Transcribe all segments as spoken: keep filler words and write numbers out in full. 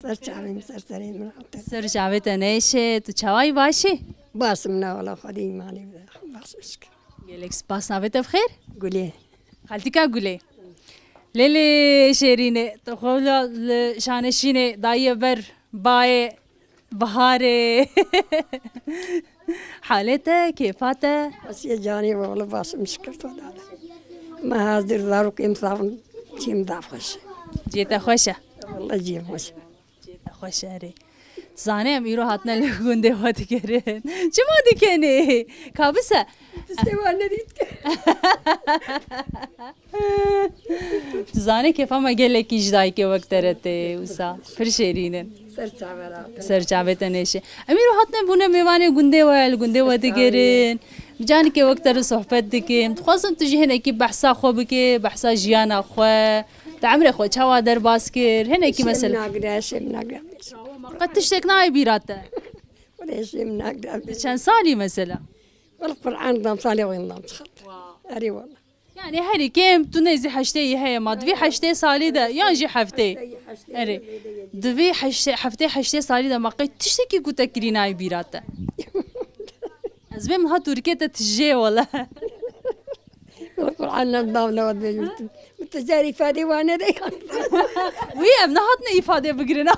Ser çavê min, ser serê min hate. Ser çavê te neyşe, tu çawayî başî? Baş im, ne wala, Xwedê îmanê bide. Baş im şikir. Gelek spas, navê te bi xêr? Gulê. Xaltîka Gulê. Lê lê şêrînê, tu xwe li şanê şînê dayê ber bayê biharê. Halê te, kêfa te? Xwesiye canê we, wala baş im şikir Xweda. Me hazir zarokê min safin, cî min da xweş e. Cê te xweş e? Wala cî min xweş e. Cê te xweş e erê. Tu zanî em îro hatine li gundê we digerin. Çima dikenê? Kabise. Tiştê wan nedît. Tu zanî kêfa me gelekî ji dayikê wek te re tê wisa. Pir şêrîn in. Ser çavê te nêşe. Em îro hatine bûne mêvanê gundê we, li gundê we digerin. Bi canikê wek te re sohbet dikin. Dixwazim tu jî hinekî behsa xwe bikê, behsa jiyana xwe. Te emrê xwe çawa derbas kir? Hinekî mesela. Şêm nagre, şêm nagre. Qet tiştek nayê bîra te? Wele şêm nagre. Çend salî mesela? Wele Qur'an dam salê wendam çiqat. Erê wele. Yani herî kêm tu nêzî heştê yî heye ma. Divî heştê salî de yan jî heftê. Erê. Divî heştê, heftê heştê salî de ma qey tiştekî ku te kirî nayê bîra te? Ez bêm ha Tirkiyê te tijê wele. Qur'an nem dam ne wad bêjim. Min te car îfadê wane de. Wî em nehatine îfadê bigirin.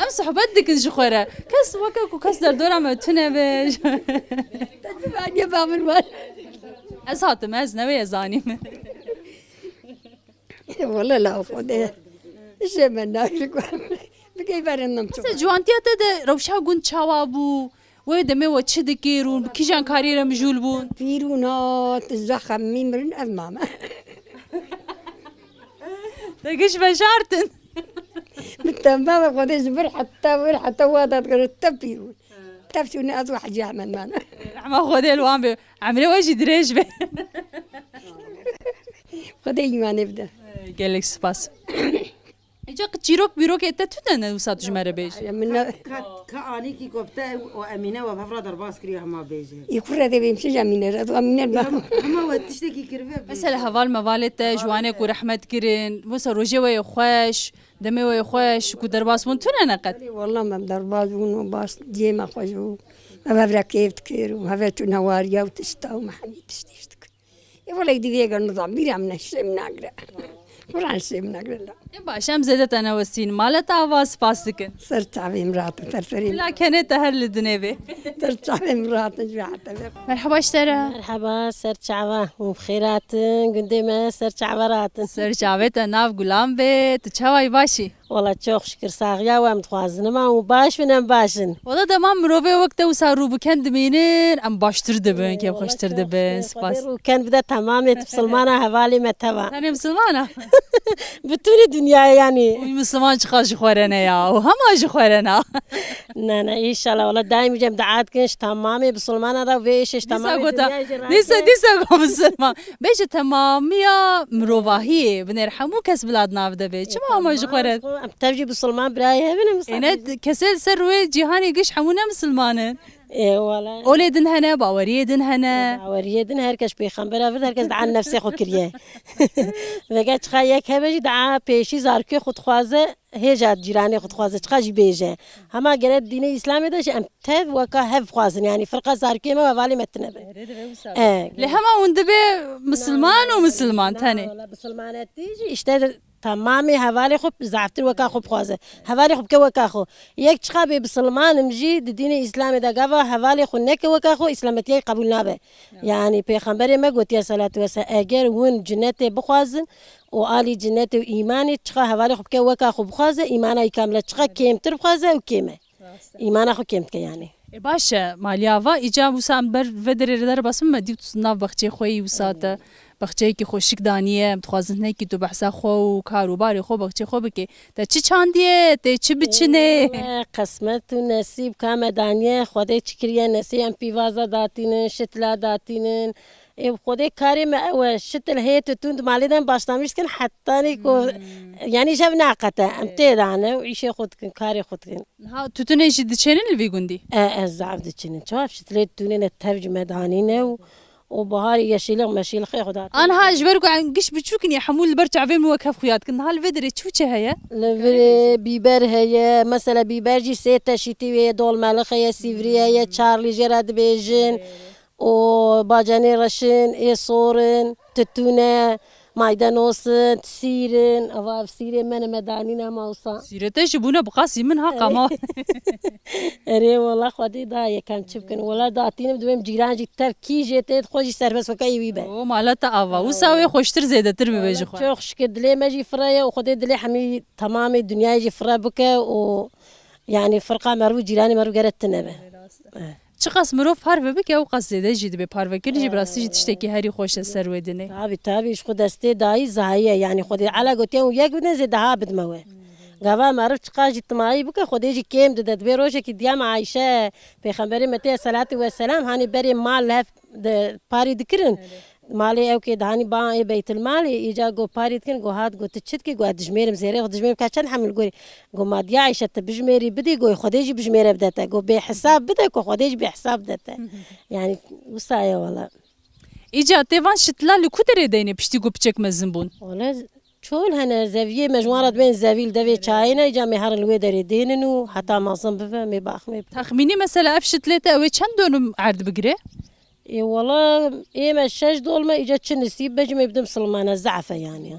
Em sohbet dikin ji xwe re. Kes weke ku kes derdora me tune be. Te civaniye ba min wale. Ez hatim, ez newê ez zanîm. Wele la Xwedê. Ji me nakir ku. Bigey berin nam çi. Mesela ciwantiya te de rewşa gund çawa bû? Wê demê we çi dikir û bi kîjan karî re mijûl bûn? Pîr û na, tu zexemî mirin ev mame. Te giş veşartin. Bi temamê Xwedê ji vir heta vir heta wa da dikir te pîr bûn. Tev çûne ez û Hecî Ehmed mane. Rehma Xwedê li wan be. Emrê we jî dirêj be. Xwedê îmanê bide. Gelek spas. Îca çîrok bîrokê te tune ne wisa tu ji me re bêjî? Min ne Ka, ka anîkî ku bi te û Emîne we bi hev re derbas kiriye hema bêje. Î kurre de bêm çi Emîne re, Emîne re. Hema, hema we tiştekî kiribe bêje. Mesela heval mevalê te, ji wanê ku rehmet kirin, wisa rojê we yê xweş, demê we yê xweş, ku derbas bûn tune ne qet? Wele me derbas bûn û baş cihê me xweş bû. Me bi hev re kêf dikir û hev re çûn hewariya û tişta û me hemî tiştî dikir. Ê wele divê eger nizam bîra min e şêm nagre. Quran şêm nagre la. Ê baş, em zêde te newestîn. Mala te ava spas dikin. Ser çavê min rahat, ser serê min. Bila kenê te her li dinê bê. Ser çavê min rahat, ji rahat e. Merhaba ji te re. Merhaba, ser çava. Hûn bi xêr hatin, gundê me ser çava rahat in. Ser çavê te nav gulan bê. Tu çawayî, başî? Wala çok şükür, saxiya we em dixwazin, em û baş bin, em baş in. Wala dema mirovê wek te wisa rû bi ken dimînin, em baştir dibin, kêfxweştir dibin. Spas. Xwedê rû ken bide temamê misilmana hevalê me teva. Tenê misilmana? Bütûnê dinyayê yani. Wî misilman çiqas ji xwe re ne ya, û hema ji xwe re na. Ne, ne, înşallah, wala daîm cem dua dikin, ji temamê misilmana re vê êşê ji temamê dinyayê jî rake. Dîsa, dîsa go misilman. Bêje temamiya mirovahiyê, binêr hemû kes bila di nav de bê. Çima hema ji xwe re? Em tev jî misilman birayê hev in, em Êne kesê li ser rûyê cîhanê giş hemû ne misilman in. Ê, wala. Olê din hene, baweriyê din hene. Baweriyê din, her kes pêxembera vir, her kes dua nefsê xwe kiriye. Vege çiqa yek hebe jî dua pêşî zarokê xwe dixwaze, hêja cîranê xwe dixwaze, çiqa jî bêje. Hema gere dînê Îslamê de jî em tev weka hev bixwazin, yanî firqa zarokê me û hevalê me tine be. Erê, divê wisa be. E. Lê hema hûn dibe misilman û misilman tenê. Wala misilmanetî jî îşte temamê hevalê xwe zaftir weka xwe bixwaze. Hevalê xwe bike weka xwe. Yek çiqa bê misilman im jî di dînê Îslamê de gava hevalê xwe neke weka xwe, Îslametiyê qebûl nabe. Yanî Pêxemberê me gotiye selatu wese, eger hûn cinetê bixwazin û alî cinetê û îmanê, çiqa hevalê xwe bike weka xwe bixwaze, îmana wî kamil e, çiqa kêmtir bixwaze ew kêm e. Rast e. Îmana xwe kêm dike yanî. E, baş e, Malî Ava, îca wisa em ber vê derê re derbas bin, me dît nav baxçeyê xwe yî wisa te. Baxçeyekî xweşik daniye, em dixwazin hinekî tu behsa xwe û kar û barê xwe, baxçeyê xwe bikê. Te çi çandiye, tê çi biçinê? Wele qismet û nesîb ka me daniye, Xwedê çi kiriye, nesîb em pîvaza datînin, şitla datînin. Ê Xwedê karê me ew e, şitil hê tutûn di malê de em başlamiş dikin, hetanî ku, yanî jev naqete, em tê de ne û îşê xwe dikin, karê xwe dikin. Niha tutunê jî diçênin li vî gundî? E, e, zaf diçînin. Çawa şitilê tutûnê ne tev ji me danîne û O baharê yeşîlix meşîlixê xwe da. Anha ji ber ku em giş biçûk in, hemû li ber çavê min wek hev xuya dikin. Niha li vê derê çi û çi heye? Li vê bîber heye, mesela bîber jî sê teşîtî wê ye, dolmelix heye, sîvrî heye, çarlî jê re dibêjin. O bacanê reşin, ê sorin, titûne, maydenosin, sîrin, ava ev sîrê me ne me danîne mawsa. Sîrê te jî bûne bi qasî min ha qama. Erê wala Xwedê da yekem çi bikin. Wala datînim dibêm cîran jî tev kî jê tê xwe jî serbest weke wî be. O mala te ava. Wisa wê xweştir zêdetir bibe ji xwe. Çok şikir dilê me jî fire ye û Xwedê dilê hemî temamê dinyayê jî fire bike û yani firqa merû cîranê merû gere tine be. Çiqas mirov parve bike ew qas zêde jî dibe. Parvekirin jî bi rastî jî tiştekî herî xweş e ser wê dinê. Tabî tabî ji xwe destê dayî zahiye yani Xwedê Teala gotiye û yek bidin zê daha bidime we. Gava meriv çiqas jî timayî bike Xwedê jî kêm dide. Dibê rojekî diyam Ayşe pêxemberê me tê selatî we selam hanî berê mal hev de parî dikirin. Malê ew kê dihanî ba ê beytilmalê, îca go parî dikin, go hat go tu çi dikî, go ez dijmêrim zêrê xwe dijmêrim ka çend hemil gorî. Go ma diya Eyşe tu bijmêrî bidî, go Xwedê jî bijmêre bide te. Go bêhisab bide, ku Xwedê jî bêhisab bide te. Yani wisa ye wala. Îca tê van şitila li ku derê deyne piştî ku piçek mezin bûn? Wala çol hene zeviyê me ji wan re dibên zevî li devê çayê ne, îca me herin li wê derê dênin û heta mezin bibe me baxmê. Texmînî mesela ev şitlê te ew ê çend dönüm erd bigire? Ê wala ê me şeş dol me îca çi nisîb be jî me bidim silmane zaf e yani.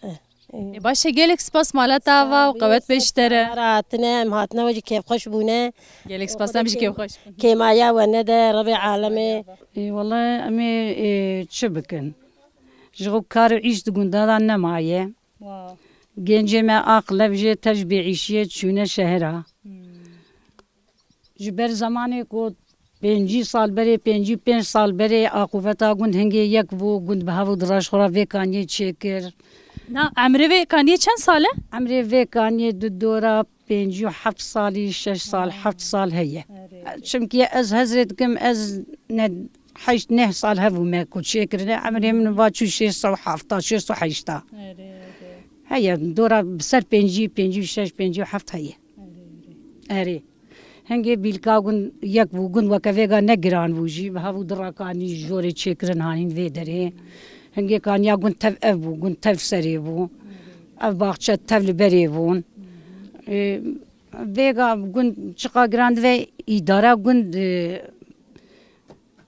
Eh, ê. Ê baş e, gelek spas mala te ava û qewet be ji te re. Sağ ol, sağ ol, hatine, em hatine we jî kêfxweş bûne. Gelek spas, em jî kêfxweş bûn. Kêmaya we nede, Rebê alemê. Ê wala em ê, ê, çi bikin? Ji xwe kar û îş di gunda de nemaye. Wow. Gencê me aqil ev jê te ji bêîşiyê çûne şehira. Hmm. Ji ber zemanê ku pêncî sal berê, pêncî pênc sal berê aqûveta gund hingê yek bû, gund bi hev û di reş xwe re vê kaniyê çêkir. Na, emrê vê kaniyê çend sal e? Emrê vê kaniyê di dora pêncî û heft salî, şeş sal, heft sal heye. Erê. Çimkî ez hezrê dikim, ez ne heşt neh sal hebû me ku çêkirine, emrê min va çû şêst û hefta, şêst û heşta. Erê, erê. Heye, dora bi ser pêncî, pêncî û şeş, pêncî û heft heye. Erê. Hingê bîlka gund yek bû, gund weke vêga ne giran bû jî, bi hev û di re kanî jorê çêkirin hanîn vê derê. Hingê kaniya gund tev ev bû, gund tev serê bû. Ev baxçe tev li berê bûn. Ê, vêga gund çiqa giran dibe, îdara gund, e,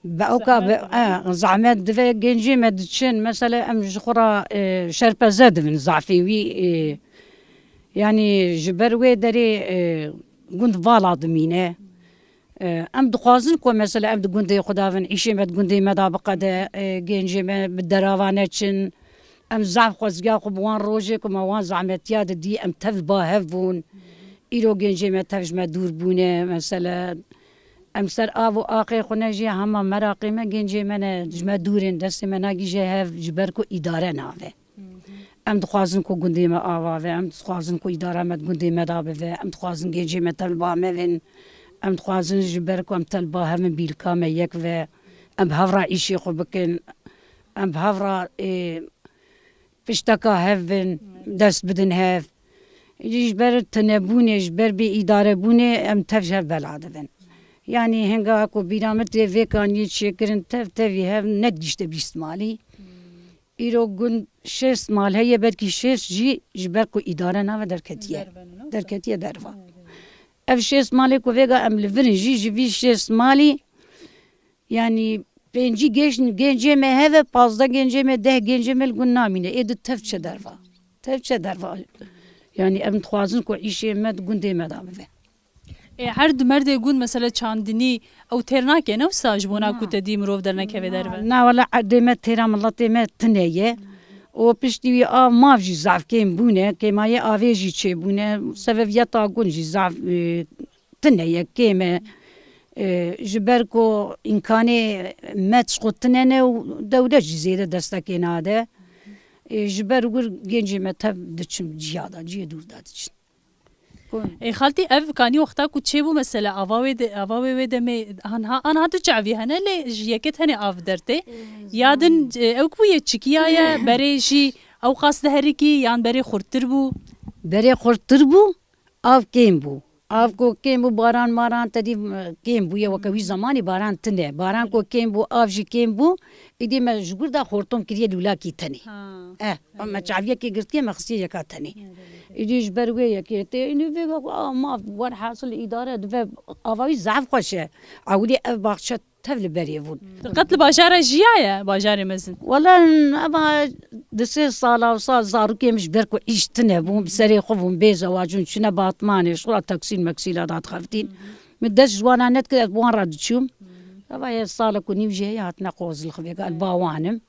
Be oka be, e, zehmet dive gencê me diçin. Mesela em ji xwe re, e, şerpeze dibin zafê wî, e, yanî ji ber wê derê, e, gund vala dimîne. E, em dixwazin ku mesela em di gundê xwe de bin, îşê me di gundê me de biqede, e, gencê me bi derava neçin. Em zaf xwezgiya xwe bi wan rojê ku me wan zehmetiya didî, em tev ba hev bûn. Îro gencê me tev ji me dûr bûne, mesela. Em ser av û aqê xwe ne jî hema meraqê me gencê me ne, ji me dûr in, destê me nagihîje hev, ji ber ku îdare nabe. Em dixwazin ku gundê me ava be, em dixwazin ku îdara me di gundê me de bibe, em dixwazin gencê me tev li ba me bin, em dixwazin ji ber ku em tev li ba hev in bîlka me yek be, em bi hev re îşê xwe bikin, em bi hev re, ê, pişteka hev bin, dest bidin hev. Ji ber tinebûnê, ji ber bêîdarebûnê em tev ji hev bela dibin. Yanî hinga ku bîra min tê vê kaniyê çêkirin, tev tevî hev nedigihîşte bîst malî. Îro gund şêst mal heye, belkî şêst jî ji ber ku îdare nave derketiye. Derketiye derva. Ev şêst malê ku vêga em li vir in jî, ji vî şêst malî Yanî pêncî geş-, gencê me heve, pazdeh gencê me, deh gencê me li gund namîne. Ê di tev çe derva. Tev çe derva. Yanî em dixwazin ku îşê me di gundê me de bibe. Ê, her du merdê gund mesela çandinî ew têr nake ne wisa ji bona ku te dî mirov dernekeve derve? Na wele erdê me têra miletê me tune ye. Û piştî wî a mav jî zaf kêm bûne. Kêmayê avê jî çêbûne. Sebebiyeta gund jî zaf, e, tune ye, kêm e. E, ji ber ku îmkanê me ji xwe tune ne û dewlet jî zêde destekê nade. E, ji ber wir gencê me tev diçin ciya de, cihê dûr de diçin. Ku Ê xaltî, ev kanî wexta ku çêbû mesela ava wê de, ava wê wê demê anha, anha du çavî hene lê ji yekê tenê av dertê. Ya din, e, ew ku ye çikiya ye, berê jî ew qas diherikî yan berê xurttir bû? Berê xurttir bû. Av kêm bû. Av ku kêm bû, baran maran te dî, e, kêm bûye, weke wî zemanî baran tune. Baran ku kêm bû, av jî kêm bû, îdî me ji gur de xortom kiriye lûlakî tenê. Ha. Eh, me çaviyekê girtiye, me xistiye yeka tenê. Îdî ji ber wê yekê tê, îdî vê ve ku, a, ma werhasil îdare dibe, ava wî zaf xweş e. Ewilî ev baxçe tev li berê bûn. Tu qet li bajara jiyaye, bajarê mezin? Wela eva di sê sala wisa zarokê min ji ber ku îş tune bûn, bi serê xwe bûn, bê zewacûn, çûne Batmanê, ji xwe re taksîl meksîla dadixeftîn. Min dest ji wana nedikir, ez bi wan re diçûm. Eva yê salek û nîv jî heye hatine qozilxivê, galiba wan im.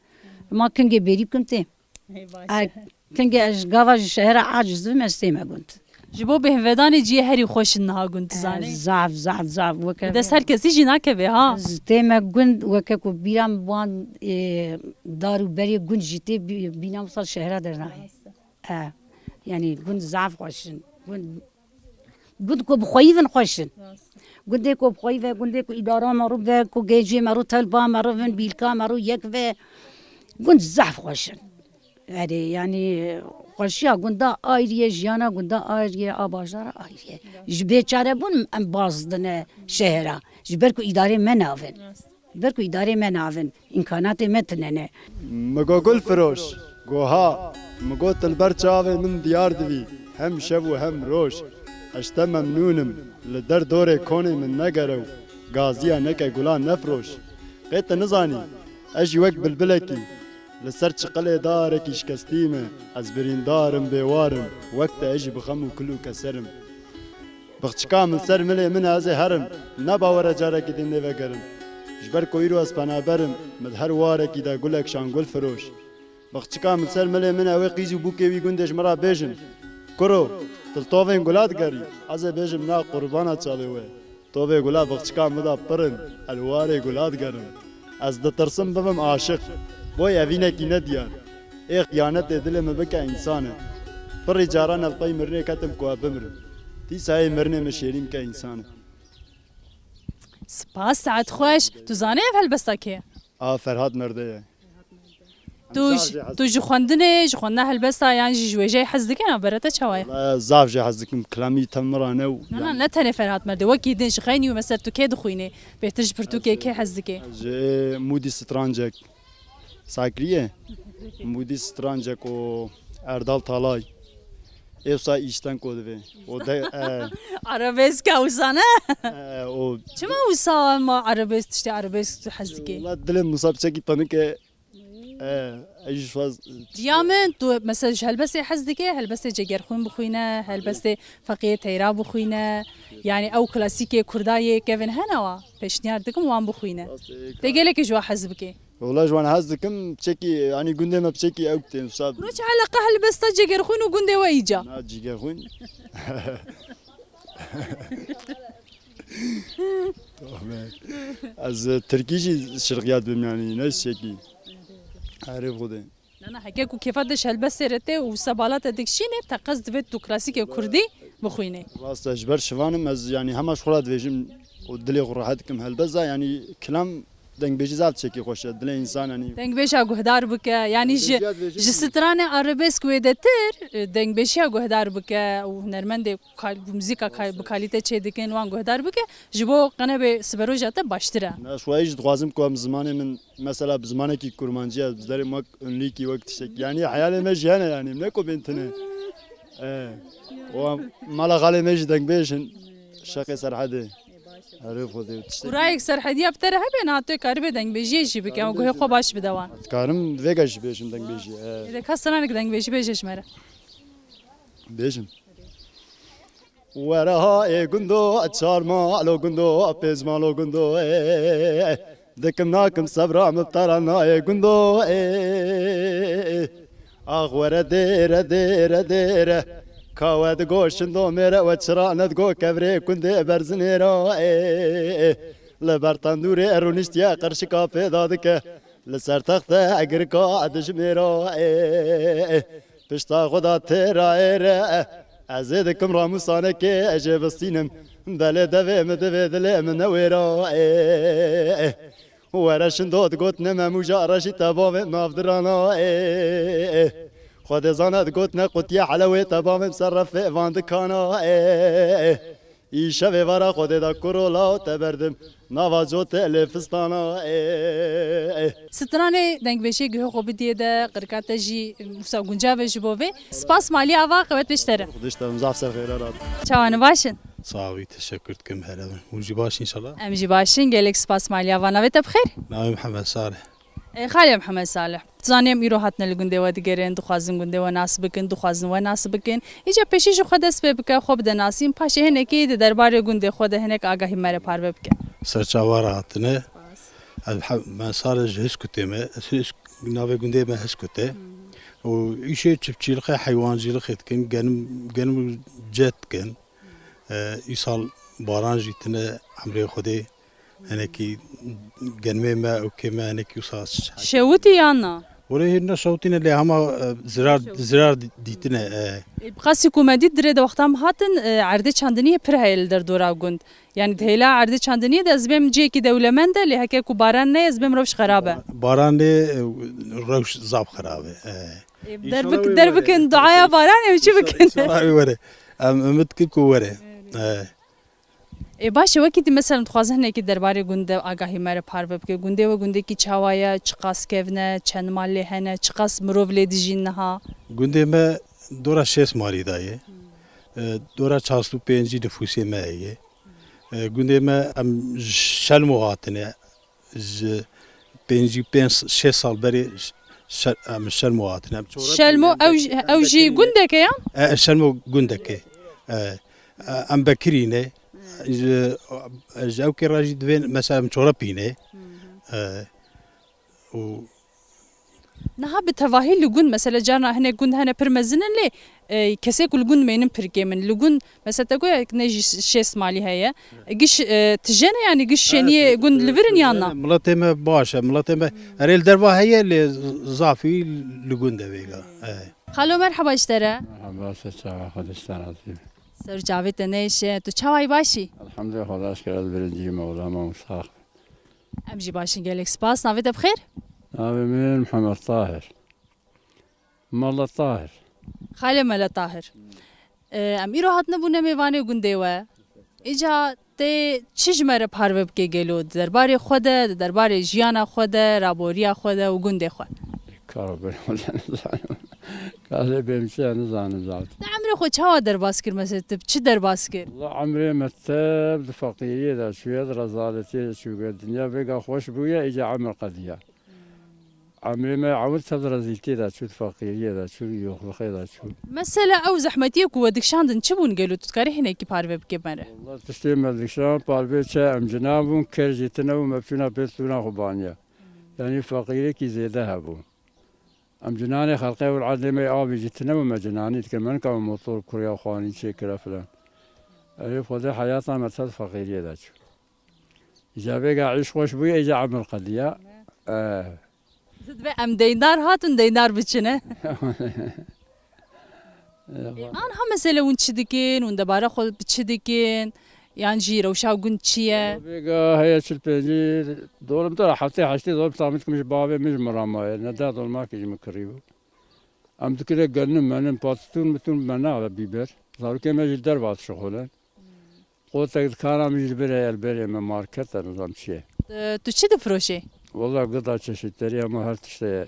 Ma kingê bêrî bikim tê. Hey, baş e. Ay, kingê ez gava ji şehra aciz dibim, ez tême gund. Ji bo bêhnvedanê cihê herî xweş in niha gund, dizanî? Zaf, zaf, zaf, weke. Bi dest her kesî jî nakeve, ha? Ez tême gund, weke ku bîra min wan, e, dar û berê gund jî tê, bî-, bîna min sal şehra dernayê. Rast e. E, yanî gund zaf xweş in. Gund Gund ku bi xweyî vin xweş in. Rast. Gundê ku bi xweyî ve, gundê ku îdara me rû ve, ku gencê me rû, telba me rû vin, bîlka me rû yek ve. Gund zehf xweş in. Erê, yanî xweşiya gunda ayrî ye, jiyana gunda ayrî ye, a bajara ayrî ye. Ji bêçarebûn em baz dine şehera. Ji ber ku îdarê me navin. Rast. Ji ber ku îdarê me navin, îmkanatê me tune ne. Mi go gul firoş, go ha, mi go tu li ber çavê min diyar dibî, hem şev û hem roj. Ez ji te memnûn im, li der dorê konê min negere û gaziya neke gula nefiroş. Qê tu nizanî, ez jî wek bilbilekî, li ser çiqilê darekî şikestî me, ez birîndar im, bêwar im, wek te ez jî bi xem û kul û keser im. Bixçika min ser milê min e, ez ê herim. Ne bawer e carekî din lê vegerim. Ji ber ku îro ez penaber im, min di her warekî de gulek şan gul firoş. Bixçika min ser milê min e, wê qîz û bûkê wî gundê ji min re bêjin. Kuro, tu li tovên gula digerî? Ez ê bêjim na qurbana çavê we. Tovê gula bixçika min de pir in, ez li warê gula digerim. Ez ditirsim bibim aşiq. Boy evînekî nediyar. Ê xiyanetê dilê min bike însan e. Pirî caran ez pey mirinê ketim ku ez bimirim. Dîsa ê mirinê min şêrîn bike însan e. Spas, saet xweş. Tu zanî ev helbesta kê ye? A, Ferhat Merde ye. Tu, tu ji xwendinê, ji xwendina helbesta yan jî ji wêjeyê hez dike, navbera te çawa ye? Wala zaf jê hez dikim, kilamî tev min re ne û. Na, na, ne tenê Ferhat Merde, wekî din ji xeynî û mesela tu kê dixwînî? Bêhtir ji pirtûkê kê hez dike? Ji Mûdî Strancek. Sakriye? Mûdî Strancek û Erdal Talay. Ê wisa îşten ko divê. O de, e. Arabesk e wisa ne? E, o. Çima wisa ma arabesk, tiştê arabesk tu hez dikê? Wala dilê min wisa piçekî tenik e. E, ez jî faz. Diya min, tu mesela ji helbestê hez dikê, helbestê Cegerxwîn bixwîne, helbestê Feqiyê Teyra bixwîne. Yani ew klasîkê Kurda yê kevin hene wa, pêşniyar dikim wan bixwîne. Rast e, tê gelekî ji wa hez bikê. Wala ji wan hez dikim, piçekî, yanî gundê me piçekî ewk tên, wisa. Kuro çi eleqa helbesta Cegerxwîn û gundê we îca? Na, Cegerxwîn. Tamam. Ez, e, tirkî jî şirxiya dibim, yanî ne şekî. Erê Xwedê. Na, na, heke ku kêfa te ji helbestê re tê û wisa bala te dikişînê, te qez divê tu klasîkê kurdî bixwînê. Rast e, ji ber şivan im, ez, yanî hema ji xwe re dibêjim û dilê xwe rehet dikim helbesta, yanî kilam Dengbêjî zaf tiştekî xweş e, dilê însan, yanî. Dengbêja guhdar bike, yanî ji, ji stranê arabesk wêdetir, e, dengbêjiya guhdar bike û hunermendê kal-, muzîka kal-, bi kalîte çê dikin, wan guhdar bike, ji bo qenebê siberoja te baştir e. Ne, ji xwe jî dixwazim ku em zimanê min, mesela bi zimanekî kurmancî ez bi derê wek unlîkî wek tiştekî. Yanî heyalê me jî hene, yanî ne ku bên tune. E, û em mala xalê me jî dengbêj in. Şeqê Serhedê. Erê Xwedê, tiştek. Kurayek Serhediya bi te re hebe, niha tu karibê dengbêjiyê jî bike, ew guhê xwe baş bide wan. Dikarim vêga jî bêjim dengbêjî, e. Ê de ka stranek dengbêjî bêje ji me re. Bêjim. Were ha ê gundo, çar malo gundo, pênc malo gundo, ê. Dikim nakim sebra min bi te re nayê gundo, ê. Ax were dêre, dêre, dêre. Ka we digo şindo mêre, we çira nedigo kevirê kundê berzinê ra, ê. Li ber tendûrê rûniştiye qirşika pêda dike. Li ser texte girka dijmê ra, ê. Pişta xwe da têra êre. Ez ê dikim ramûsanekê, ez ê bistînim. Belê devê min divê dilê min newêra, ê. Were şindo digot ne memûja reşî te bavê navdirana, ê. Xwedê zane digot ne qutiye helewê te bavê ser refê van dikana, ê. Îşevê vara Xwedê da kuro law te berdim. Nava cotê lê fistana ê, ê. Stranê dengbêjê guhê xwe bidiyê de, qirka te jî wisa guncav e ji bo vê. Spas Malî Ava, qewet ji te re. Xwedê ji te re, zaf ser xêra rat. Çawa ne, baş in? Sax bî, teşekkür dikim, her evin. Hûn jî baş inşallah. Em jî baş in, gelek spas Malî Ava. Navê te bi xêr? Navê Mihemed Salih. Ê, Xalê Mihemed Salih. Zanî em îro hatine li gundê we digerin, dixwazin gundê we nas bikin, dixwazin we nas bikin. Îca pêşî ji xwe dest pê bike, xwe bide nasîn, paşê hinekî di derbarê gundê xwe de hinek agahî me re parve bike. Serçava re hatine. Ez Mihe-, me Salih ji Hiskutê me, ez Hisk-, navê gundê me Hiskut e. Û îşê çiftçîlixê, heywancîlixê dikin, genim, genim û cet dikin. E, îsal baran jî tine emrê Xwedê. Hinekî genimê me û kê me hinekî wisa ş-, Şewitî yan na? Were hê ne şewitî ne lê hema, e, zirar, zirar dî-, dîtine, e. E, bi qasî ku me dît dirê de wexta em hatin, e, erdê çandiniyê pir heye li derdora gund. Yani di hêla erdê çandiniyê de ez bêm cihekî dewlemend e, lê heke ku baran neye ez bêm rewş xerab e. Baran nê, e, rewş zaf xerab e, e. E, der bik-, der bikin duaya baranê û çi bikin? Înşallah were. Em umid dikin ku were. E. Ê, baş e, wekî dî, mesela, dixwazin hinekî derbarê gund de agahî me re parve bike. Gundê we gundekî çawa ye, çiqas kevn e, çend mal lê hene, çiqas mirov lê dijîn niha? Gundê me dora şêst malî de ye. E, dora çar sed û pêncî nifûsê me heye. E, gundê me em ji Şelmo hatine. Ji pêncî pênc şêst sal berê ş-, şe-, em Şelmo hatine. Em çora Şelmo, pîne, ew em jî, ew jî Bekirî ne. Gundek e yan? E, e, Şelmo gundek e. E, e, em Bekirî ne. Ji, ji ew kê re jî divên, mesela, em çora pîne. E, û Niha bi tevahî li gund, mesela, carna hinek gund hene pir mezin in lê, e, kesê ku li gund mênin pir kêm in. Li gund, mesela, te goya ne jî şêst malî heye. Giş, e, tije ne, yani giş şêniyê gund li vir in yan na? Miletê me baş e, miletê me erê li derva heye lê zafî li gund e vêga. E. Xalo, merheba ji te re. Merheba, ser çava, Xwedê ji te razî be. Ser çavê te neyşe. Tu çawayî, baş î? Elhamdülillah, Xwedê şikir, ez birincî me, wela me sax. Em jî baş in, gelek spas. Navê te bi xêr? Navê min Mihemed Tahir. Mela Tahir. Xalê Mela Tahir. E, em îro hatine bûne mêvanê gundê we. Îca tê çi ji me re parve bike gelo? Di derbarê xwe de, di derbarê jiyana xwe de, raboriya xwe de û gundê xwe. Karo ber xwe de nizanim. Ka lê bêm çi ya nizanim zaten. Te emrê xwe çawa derbas kir, mesela, tu bi çi derbas kir? Wala emrê me tev di feqîriyê de çûye, di rezaletiyê de çûye. Dinya vêga xweş bûye, îca emir qediya. Emrê me ewil tev di rezîltiyê de çû, di feqîriyê de çû, di yoxlixê de çû. Mesela ew zehmetiyê ku we dikişandin çi bûn gelo, tu dikarî hinekî parve bike me re? Wala tiştê me dikişand parve çi, em cinan bûn, ker jî tune bû, me biçûna pê stûna xwe baniya. Yanî feqîrekî zêde hebû. Em cinanê xelqê ewil erdê me avê jî tune bû, me cinanî dikin, me nikare motor, kurya, xwanî çêkira filan. Erê Xwedê heyata me tev feqîriyê de çû. Îca vêga îş xweş bûye, îca emir qediya. Eh. Divê em deyndar hatin, deyndar biçine. Ê, anha mesele hûn çi dikin, hûn debara xwe bi çi dikin? Yan jî rewşa gund çi ye? Vêga heye çil pêncî dolim te heftê heştê dolim tamî dikim ji bavê min ji min re maye. Ne deh dolmakî ji min kirî bû. Em dikire gelnim menim patitûn mitûn me nabe bîber. Zarokê me jî derva dişixulin. Qotek dikana min jî li vir heye, li berê me market e, nizam çi ye. E, tu çi difroşî? Wala gıda çeşitleri ama her tiştê.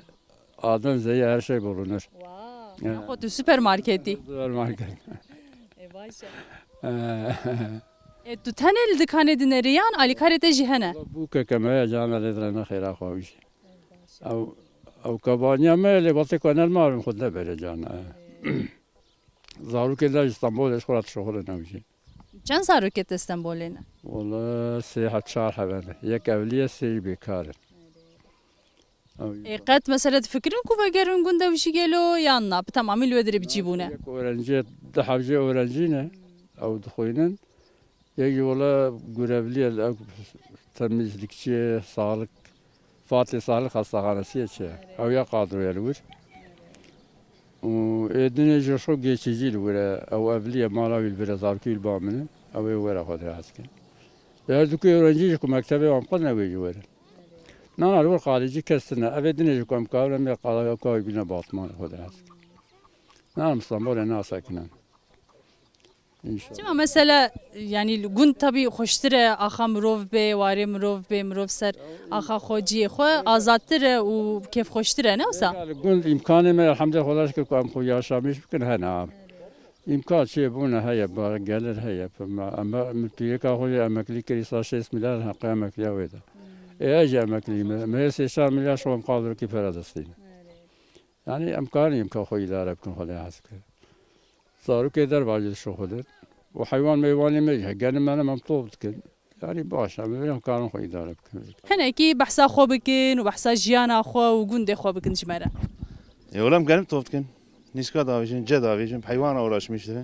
Aden zeyî her şey bulunur. Wow. Evet. Xwe tu süpermarketî. Süpermarket. E, baş e. E, tu tenê li dikanê dinerî yan alîkarê te jî hene? Wala bûkeke me ye, cana lê dire nexêra xwe wî jî. Ew, ew kebaniya me lê wextê ku ne li mal in xwe nebere cana. Zarokê de ji Stenbolê ji xwe re dişixulin ew jî. Çend zarokê te Stenbolê ne? Wala sê heb çar hebe ne. Yek evlî ye, sê jî bêkar in. Ew Ê, qet mesela difikirin ku vegerin gund ew jî gelo yan na? Bi temamî li wê dirê bi cî bûne? Yek öğrenci, du heb jî öğrenci ne. Ew dixwînin. Yek jî wala görevlî ye, ew temizlikçi, sağlık, Fatih Sağlık Hastahanesi ye çi. Ew ya kadroya li wir. Û ê dinê jî xwe geçici li wir e. Ew evlî ye, mala wî li vir e, zarokî wî li ba min in. Ew ê were xwe direhezkin. Her du ku öğrenci jî ku mektebê wan qet ne wê jî werin. Nana li wir xaricî kes tine. Ev ê dinê jî ku em karin em ê qala ew ka wî bîne batmanê xwe direhezkin. Nana Stenbolê nasekinin. İnşallah. Çima mesela, yani li gund tabii xweştir e, axa mirov bê, warê mirov bê, mirov ser axa xwe, ciyê xwe azadtir e û kêfxweştir e, ne wisa? Li gund îmkanê me, elhamdülillah, Xwedê şikir ku em xwe yaşamîş bikin, hene. Îmkan çêbûne heye, ba-, gelir heye. Em, em, min pîreka xwe jî emeklî kir, îsa şêst milyar heqê emekliya wê de. Ê, ez jî emeklî me. Me sê çar milyar şo em qadrokî pere destî ne. Yani em karin îmkan xwe îdare bikin, Xwedê hez kir. Zarokê derva jî dişoxulin. Û heywan meywanê me jî, gelin me ne, em top dikin. Yani baş e, em karin xwe îdare bikin. Hinekî behsa xwe bikin û behsa jiyana xwe û gundê xwe bikin ji me re. Ê, wela em genim top dikin. Nîska davêjin, ce davêjin, heywana uğraşmıştır.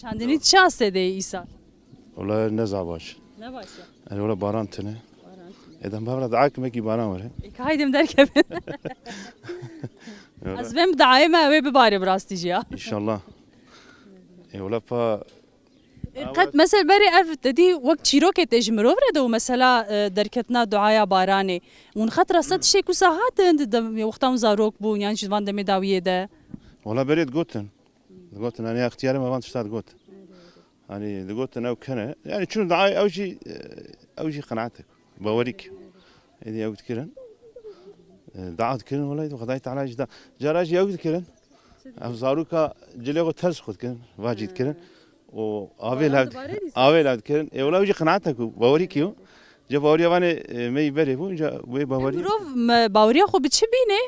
Çandinî çi astê de îsal? Wela ne za baş. Ne baş e. Yani wela baran tine. Ê, dem bavra dua kimekî baran were. Ê, ka haydim derkevin. Ez vêm daê me wê bibarê bi rastî jî ya. İnşallah. Ê, wela pa Ê, qet mesela berê ev te dî wek çîrokê tê ji mirov re de û mesela, e, derketina duaya baranê. Hûn xet rasta tiştê kusa hatin, di dem-, wexta hûn zarok bûn yan jî van demê dawiyê de? Wela berê digotin. Digotin, hani extiyarê me van tişta digot. Hani digotin ew kene. Yani çûn daê ew jî, e, ew jî qenaetek. Bawerîk. Êdî ew dikirin. E, dua dikirin, wela Xwedayê Teala jî da. Cara jî ew dikirin. Ev zaroka cilê xwe ters xwe dikirin. Va jî dikirin. Û avê lav, avê lav dikirin. Ê, wela ew jî qenaetek û bawerîkî yo. Ca baweriya vanê, e, me yî berê bû, ca wê bawerî. Mirov me baweriya xwe bi çi bîne?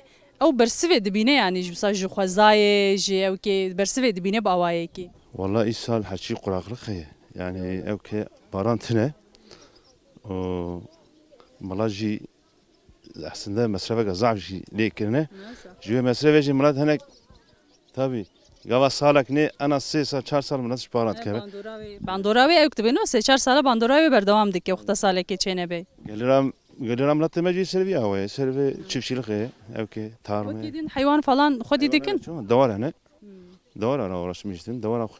Ew bersivê dibîne, yani ji, mesela ji xwezayê, ji ew kê bersivê dibîne bi awayekî. Wala îsal heçî quraqliq heye. Yani ew kê baran tine. Û mala jî aslında mesrefeke zaf jî lê kirine. Ji wê mesrefê jî milat hinek, tabii, gava salek nê, en az sê sal, çar sal milat ji para dikeve. Bandora wê, bandora wê ew dibe, no, sê çar sala bandora wê berdewam dike, wexta salekê çênebe. Gelira, gelira milatê me jî ser vî awayê, ser vê çiftçilikê, ew kê tarme. Wekî din heywan falan xwedî dikin? Dewar hene. Dewara re uğraşmıştın, dewara xwe,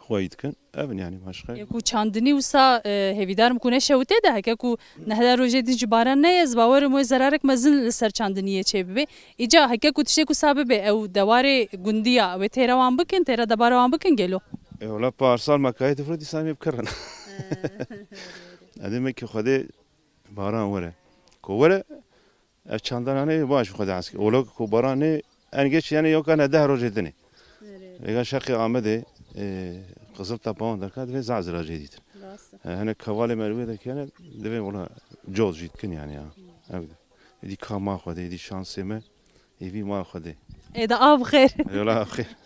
xweyî dikin. Ev in yani başka. Ê ku çandinî wisa, e, hêvîdar im ku neşewite de, heke ku nehda rojê din ji baran neye, ez bawer im wê zerarek mezin li ser çandiniyê çêbibe. Îca heke ku tiştê ku sa bibe, ew dewarê gundiya, wê têra wan bikin, têra debara wan bikin gelo? E, wela parsal makayê difro dîsa em ê bikirin. Edê me ki Xwedê baran were. Ku were, ev çandananê baş bi Xwedê hez kir. Welo ku baranê en geç yani yoka ne deh rojê dinê. Vêga şeqê Amedê, e, Qizil Tepawan derka divê zazira jê dîtin. Rast e. E, hene kevalê me li wê derkene divê wela cod jî dikin yani ya. Ev de. Êdî ka ma Xwedê, êdî şansê me, êvî ma Xwedê. Ê de av xêr. Yola av xêr.